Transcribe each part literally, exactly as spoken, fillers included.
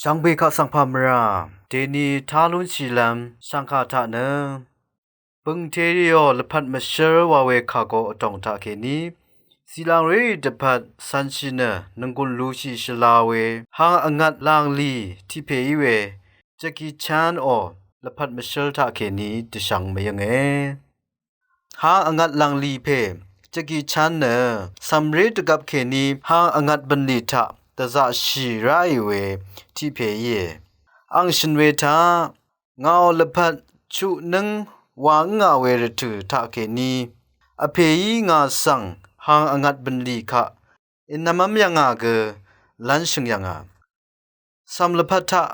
Shvngbe kaq svng pà mvrà dèni tá lúnshìlv́m shv̀ngkà taq nø bø̀ngteriò lvpat mvshǿr wa we kàgo vdòng taqkèní zìlàngrérì dvpvt cv̄nshì nø nònggùn lushì shvla we hang vngvt lànglì tiq pè í we Jackie Chan ò lvpat mvshǿr taqkèní dvshvng mvyønge. Hang vngvt lànglì pè Jackie Chan nø cv̀mré dvgvp kèní hang vngvt bø̀nlì taq dvzaqshì ráì we tiq pè íe. Ang shø̀n we taq ngàò lvpat chuq nǿng wa ǿngà we rvtø̀ taqkèní vpèí ngà svng hang vngvt bø̀nlì kaq ènv̄mv́m yv̀ngà gø lv́nshø̀ng yv̀ngà. Cv̀m lvpat taq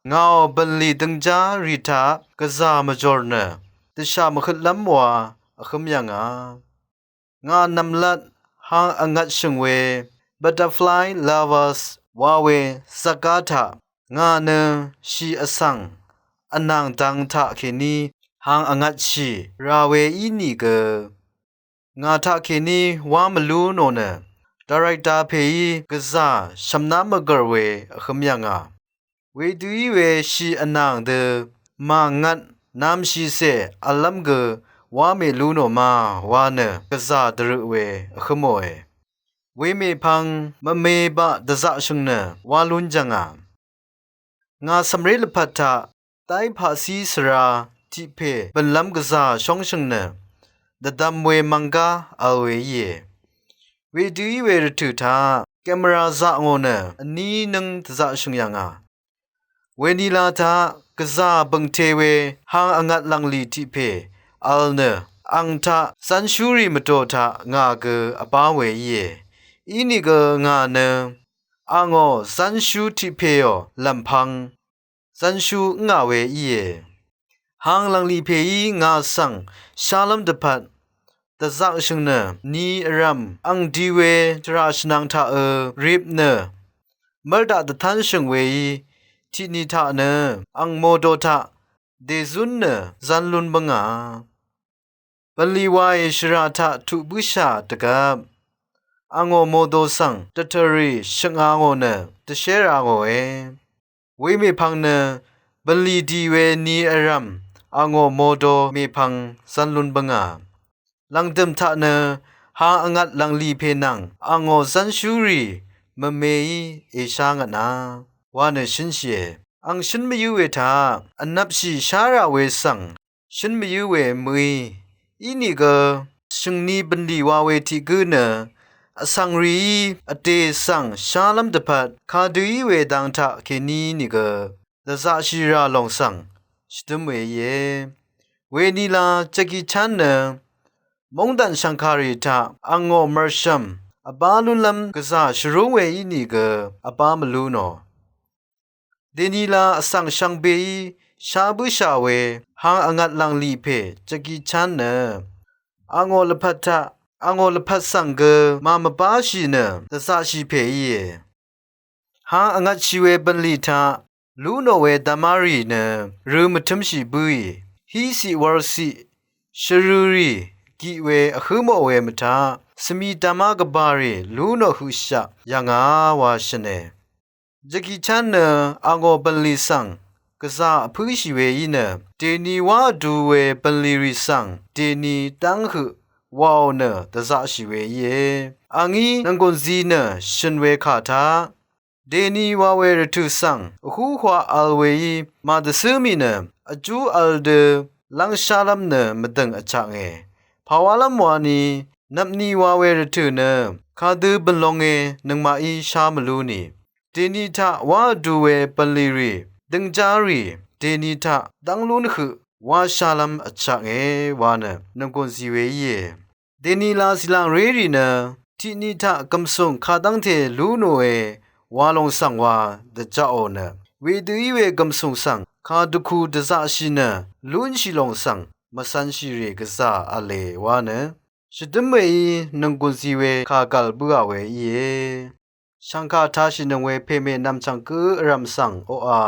ngàò bø̀nlì døngjá rì taq gvzà mvjòr nø dvshà mvhøtlv́m wa vhǿm yv̀ngà. Ngà nv̀mlat hang vngvtshø̀ng we Butterfly Lovers wa we zaqgá taq ngà nø shì vsvng vnàng dang taqkèní hang vngvtshì rà we ínìgø ngà taqkèní wá mvlú nò nø director pèí gvzà shv̀mná mvgv̀r we vhǿm yv̀ngà. Wedø í we shì vnàng dø màngvt namshìcè v̄llv́m gø wá mèlú nò ma wa nø gvzà dvrøq we vhǿmòe. Wemèpvng mvme baq dvzaqshø̀ng nø wá lún jv̀ngà. Ngà cv̀mré lvpat taq dai paqcí svra tiq pè bø̀nlv́m gvzà shóngshø̀ng nø dvdvm we mvnggá vl we íe. Wedø í we rvtø̀ taq camera zaq ngò nø vní nǿng dvzaqshø̀ng yv̀ngà. Wenila taq gvzà bø̀ngte we hang vngvt lv̀nglì tiq pè vl nø ang taq zv́nshúrì mvdò taq ngà gø vbá we íe. Inìgø ngà nø angò zv́nshú tiq pèò lv̀mpvng zv́nshú ǿngà we íe. Hang lv̀nglì pèí ngà svng shálv́m dvpvt dvzaqshø̀ng nø ni vrv̀m ang di we tvrà shvnang taqø rip nø mv́rdaq dvtánshø̀ng weí tiqni taq nø ang modo taq dèzún nø zv́n lún bǿngà. Bv̀nlì wàì shvrà taq tuq bǿshà dvgvp angò modo svng dvtvrì shøngā ngò nø dvshérā ngòe. Wemèpvng nø bv̀nlì dì we ni vrv̀m angò modo mèpvng zv́n lún bǿngà. Lv̀ngdø̀m taq nø hang vngvt lv̀nglì pè nvng angò zv́nshúrì mvmeí èshá ngvtna wa nø shǿnshìe. Ang shǿn mvyǿ we taq vnvpshì shá rà we svng shǿn mvyǿ we mø̀í. Inìgø shø̀ngni bø̀nlì wa we tiq gǿ nø vsvng rìí vdè svng shálv́m dvpvt kadø í we dang taqkèní nìgø dvzaqshì rà lòng svng shvdǿm we íe. Wenila Jackie Chan nø móngdàn shv̀ngkàrì taq angò mv̀rshv̀m vbá lúnlv́m gvzà shvrúng we ínìgø vbá mvlú nò. Dènila vsvng shvngbeí shá bǿshà we hang vngvt lv̀nglì pè Jackie Chan nø angò lvpat taq angò lvpat svng gø màmvbáshì nø dvzaqshì pè íe. Hang vngvtshì we bv̀nlì taq lú nò we damá rì nø rø mvtǿmshì bǿì. Híciq wurciq shvrø rì giq we vhǿ mò we mvtaq svmi damá gvbà rì lú nò høqshaq yv̀ngà wa shø̀ne. Jackie Chan nø angò bv̀nlì svng gvzà vpǿshì we í nø dèni wá vdu we bv̀nlì rì svng dèni dv́ng høq wàò nø dvzaqshì we íe. Angí nònggùnzi nø shø̀n we kà taq dèni wa we rvtø̀ svng vhúhwa vl weí màdvcǿ mì nø vjú vl dø lv́ngshálv́m nø mvdø̀ng vchaknge. Pàwálv́m wani nvpni wa we rvtø̀ nø kadø bø̀n longe nøngmaqí shá mvlú ni. Dèni taq wá vdu we bv̀nlì rì døngjá rì dèni taq dv́ng lún høq wá shálv́m vchaknge wa nø nònggùnzi we íe. Dènila zìlàngré rì nø tiqni taq gv̀msùng kadv́ngte lú nòe wa lòng svng wa dvjaqò nø wedø í we gv̀msùng svng kadvku dvzaqshì nø lúnshì lòng svng mvcv̄nshì rì gvzà v̄le wa nø shvdǿm weí nònggùnzi we kà gv̀l bǿà we íe. Shv̀ngkà tāshìnøng we pèmè nv̀mchv̀ng gǿ vrv̀m svng oqà